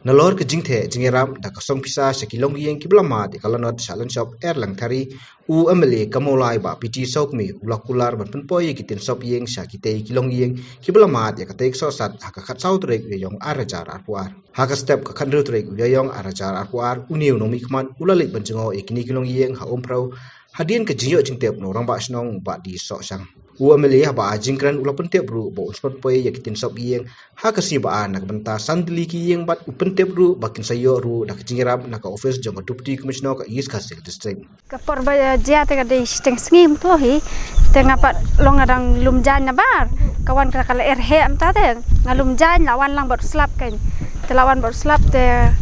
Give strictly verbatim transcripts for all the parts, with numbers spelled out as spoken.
Nalor ka jingtheh jingïarap da ka song pisa sha ki longïing kiba la mad ïa ka lanot shah lynshop er lang thari, u M L A ka Mawlai Bah P T Sawkmie u la kular ban pynpoi ïa ki tin sop ïing sha kitei ki longïing kiba la mad ïa katei ka sohsat ha ka khatsaw tarik u Ïaïong ar hajar arphew ar. Ha ka step ka khathynriew tarik u Ïaïong ar hajar arphew ar, une u nongmihkhmat u la leit ban jngoh ïa kine ki longïing ha Umphrew, hadien ka jingïoh jingtip na u Rangbah Shnong Bah D Sohshang. U M L A haba ai jingkren u la pyntip ruh ba un sa pynpoi ïa ki tin sop ïing ha ka sngi ba ar na ka bynta san tylli ki ïing bad u pyntip ruh ba kin sa ïoh ruh da ka jingïarap na ka ophis jong ka Deputy Commissioner ka East Khasi Hills District. Ka por ba jia te ka dei shiteng sngi mynta hi, te nga pat long nga dang lum jaiñ nabar ka wan ka la er heh mynta te nga lum jaiñ, la wan lang bad u slap keiñ. Te la wan bad u slap te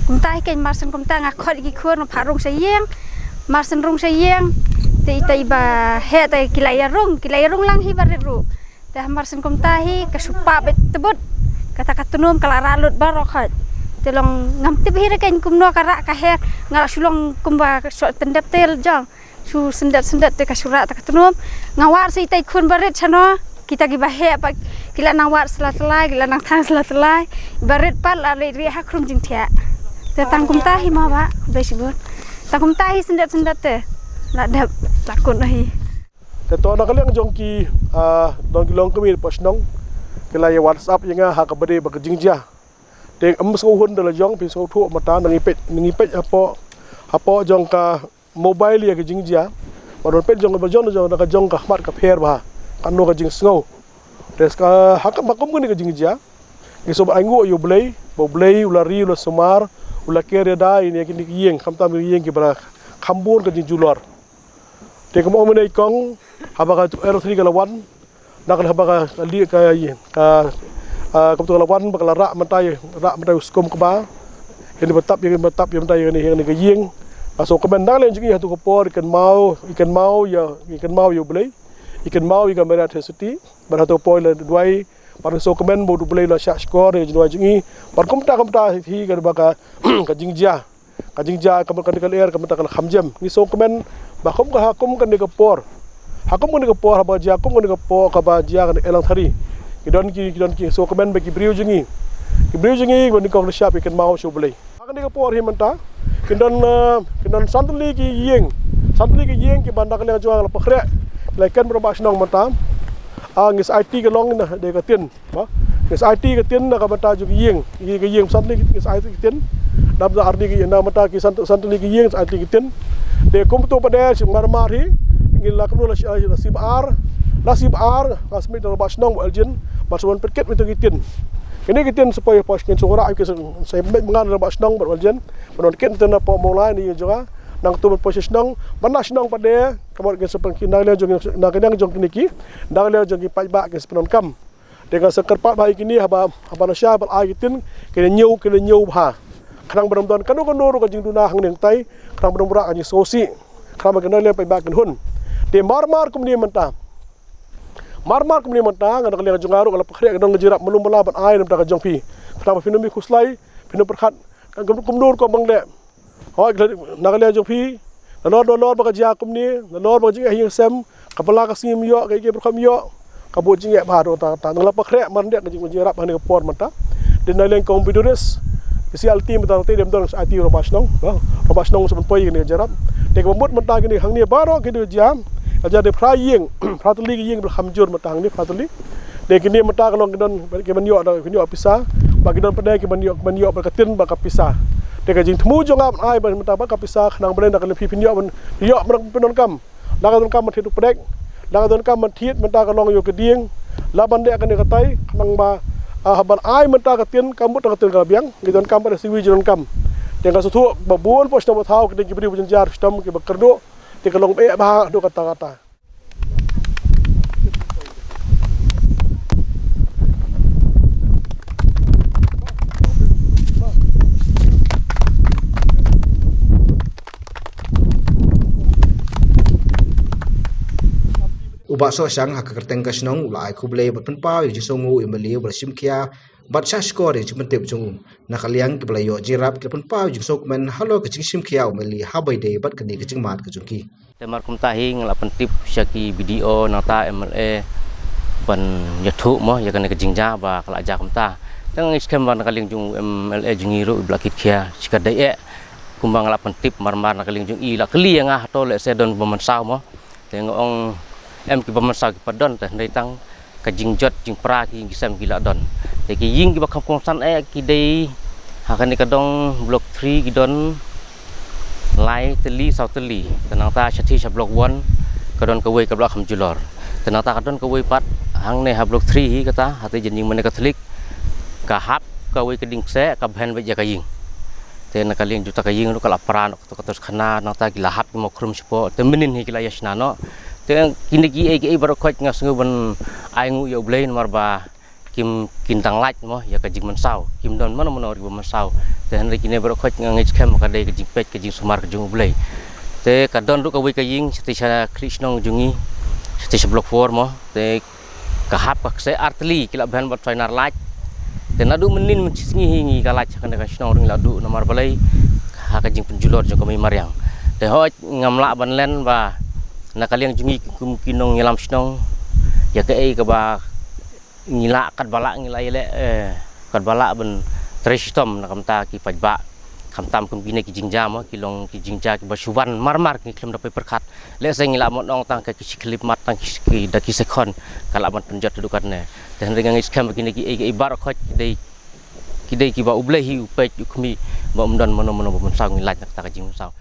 kumta hi keiñ, mar shen kumta nga khot ïa ki khun, nga phah rung sha ïing. Mar shen rung sha ïing te ita iba heh te ki la ïa rung, ki la ïa rung lang hi barit ruh. Te hamar shen kumta hi ka shu pah beit tbut. Kata ka tnum ka la rah lut baroh khoit. Te long ngam tip hi re keiñ kumno ka rah ka her. Nga la shu long kumba ka shu tyndep tel jong. Shu syndet syndet te ka shu rah ta ka tnum. Nga wad sa itai khun barit shano. Kita kiba heh pat ki la nang wad sla tlai, ki la nang thang sla tlai. Barit pat la leit rieh ha khrum jingthiah. Te tang kumta hi mo Bah, beit shibun. Tang kumta hi syndet syndet te. La dep la kut noh hi. Te to na ka liang jong ki, ah, jong ki longkmie poh shnong, ki la ïa WhatsApp ïa nga ha kaba dei ba ka jingjia. Te ym sngewhun da la jong, phi sngewthuh mynta, nang ïa peit, nang ïa peit hapoh, hapoh jong ka mobile ïa ka jingjia. Ba don peit jong ka jong jong na ka jong ka khmat ka pher bha. Kano ka jingsngew. Te ska ha ka ba kum kane ka jingjia, ngi sngewbha ai nguh ïa U Blei, ba U Blei u la ri, u la sumar, u la ker ïa da ïa kine ki ïing, khamtam ïa ki ïing kiba la kham bun ka jingjulor. Te kumba ong mynne i kong, haba ka L thri ka la wan, na ka haba ka, ka li ka, ka, ah, kumta ka la wan, ba ka la rah mynta, rah mynta u skum kba. Ïa kine ba tap, ïa kine ba tap, ïa mynta, ïa kine, ïa kine ka ïing. Nga sngewkmen na ka liang jong ngi ha tu ka por, i kynmaw, i kynmaw ïa, i kynmaw ïa U Blei, i kynmaw ïa ka Maria Theisotti, bad ha tu ka por la duwai, bad nga sngewkmen ba U Blei u la shah shkor ïa ka jingduwai jong ngi, bad kumta kumta hi ka ba ka, ka jingjia. Ka jingjia ka mut kane ka lyer ka mut ka la kham jem. Ngi sngewkmen ba kum ka ha kum kane ka por. Ha kum kane ka por haba jia kum kane ka por kaba jia kane L thri. Ki don ki, ki don ki sngewkmen ba ki briew jong ngi. Ki briew jong ngi ba nyngkong la shah ïa kynmaw sha U Blei. Ha kane ka por hi mynta. Ki don, eh, ki don san tylli ki ïing. San tylli ki ïing kiba na ka liang jong nga la pynkhreh. La ken ba Rangbah Shnong mynta. Ah, ngi sa aiti ka long na dei ka tin. Ba, ngi sa aiti ka tin na ka bynta jong ki ïing. Ki, ki ïing san tylli ki, ngi sa aiti ka tin. Na bynta artylli ki ïing, na bynta ki san, san tylli ki ïing, sa aiti ka tin. Te kumto pat de, shi mar mar hi. Ngi la kumno la shi, la shi ba ar. La shi ba ar, nga submit na Rangbah Shnong Bah Elgin. Ba sa wan pynket ïa ki tin. Kine ki tin sa poi poh shnong, sa rah ki sa, sa pynbeit ma nga na Rangbah Shnong Bah Elgin. Ban wan ket ïa ki tin na poh Mawlai ne ïing jong nga. Nangta ban poi sha shnong. Ban na shnong pat de. Ka mut ki sa pynket na ka liang jong, na ka liang jong kine ki. Na ka liang jong ki paidbah ki sa pyndonkam. Te nga sa kyrpad bha ïa kine haba, haba la shah ba la ai ki tin, kine ñiew, kine ñiew bha. Khnang ba ym don kano kano ruh ka jingduna hangne hangtai, khnang ba ym rah ka jingsngewsih, khnang ba kane leh paidbah kin hun. Te mar mar kumne mynta. Mar mar kumne mynta, nga na ka liang jong nga ruh nga la pynkhreh ka don ka jingïarap malu mala ban ai na ka bynta ka jong phi. Khnang ba phin ym ïakhuslai, phin ym pyrkhat, ka kum, kumno ruh ka bang leh. Hooid, na ka liang jong phi, nalor, nalor ba ka jia kumne, nalor ba ka jingeh ïing sem, ka pala ka sngi ym ïoh, ka ïeit ka pyrkhat ym ïoh, ka bud jingeh bha ruh ta, ta, nang la pynkhreh mar ne ka jing, jingïarap ha kane ka por mynta. Te na liang kong Biduris, ki C L T mynta te dem don sa aiti Rangbah Shnong, ba, Rangbah Shnong sa pynpoi kane ka jingïarap. Te kaba mut mynta kine hangne baroh kine ka jia, ka jia de phra ïing, phra tylli ki ïing ba la kham jur mynta hangne phra tylli. Te kine mynta ka long ki don, ki ban ïoh da, ki ïoh pisa. Ba ki don pat de ki ban ïoh, ki ban ïoh bad ka tin bad ka pisa. Te ka jingthmu jong nga ban ai ban mynta bad ka pisa khnang ba lei na ka liang phi phin ïoh ban, phin ïoh ban pyndonkam. La ka donkam ban thied u pdek. La ka donkam ban thied mynta ka long ïa ka dieng. La ban leh kane katai khnang ba, ah, ban ai mynta ka tin ka mut ka tin ka biang. Ki donkam bad siwi jong donkam. Te nga sngewthuh ba bun poh shnong ba thaw ki dei ki briew ba jynjar shnong kiba kyrduh. Te ka long beh bha haduh katta katta. U Bah Sohshang ha ka kyrteng ka shnong u la ai khublei bad pynpaw ïa ka jingsngew u M L A ba la shim khia bad shah shkor ïa ka jingpyntip jong u. Na ka liang kiba la ïoh jingïarap ki la pynpaw ïa ka jingsngewkmen halor ka jingshim khia u M L A haba ïadei bad kane ka jingmad ka jong ki. Te mar kumta hi nga la pyntip sha ki B D O nangta M L A ban ïathuh mo ïa kane ka jingjia ba ka la jia kumta. Tang i skhem ba na ka liang jong u M L A jong i ruh i Bah Kit Khia shi ka dei eh. Kumba nga la pyntip marmar na ka liang jong i la kylli ïa nga hato lehse don ba mynsaw mo. Te nga ong em, ki ba mynsaw ki pat don, te hynrei tang ka jingjot jingpra ki ïing ki sem ki la don. Te ki ïing ki ba kham kongsan eh ki dei ha kane ka dong Block three ki don lai tylli saw tylli. Te nangta shathie sha Block one ka don kawei ka ba la kham julor. Te nangta ka don kawei pat hangne ha Block three hi kata, ha te jingïing mane Katholik, ka hap kawei ka dieng kseh, ka bhen beit ïa ka ïing. Te na ka liang jong kata ka ïing ruh ka la pra noh kato kato khana, nangta ki la hap ki mawkhrum shapoh, te mynnin hi ki la ïa shna noh. Te kine kiei kiei baroh khoit nga sngew ban ai nguh ïa U Blei namar ba kim, kin dang lait mo ïa ka jingmynsaw, kim don mano mano ruh ba mynsaw. Te hynrei kine baroh khoit nga ngeit skhem ka dei ka jingpeit ka jingsumar ka jong U Blei. Te ka don ruh kawei ka ïing shathie sha khlieh shnong jong ngi, shathie sha Block four mo. Te ka hap ka kseh, ar tylli ki la bhen bad soi nar lait. Te naduh mynnin mynshisngi hi ngi ka lait ha kane ka shnong ruh ngi la duh namar balei, ha ka jingpynjulor jong ka mei mariang. Te hooid ngam lah ban len ba na ka liang jong ngi kum ki nongïalam shnong, ïa kaei kaba ngi lah, katba lah ngi la ïaleh, eh, katba lah ban trei shitom na ka bynta ki paidbah. Khamtam kum kine ki jingjia mo, ki long ki jingjia kiba shu wan marmar, ngi khlem da poi pyrkhat. Lehse ngi lah ban ong tang ka ki shi khyllipmat, tang ki, ki da ki sekhon ka lah ban pynjot haduh katne. Te hynrei nga ngeit skhem ba kine kiei kiei baroh khoit ki dei, ki dei kiba U Blei hi u peit u khmih ba ym don mano mano ba mynsaw, ngi lait na kata ka jingmynsaw.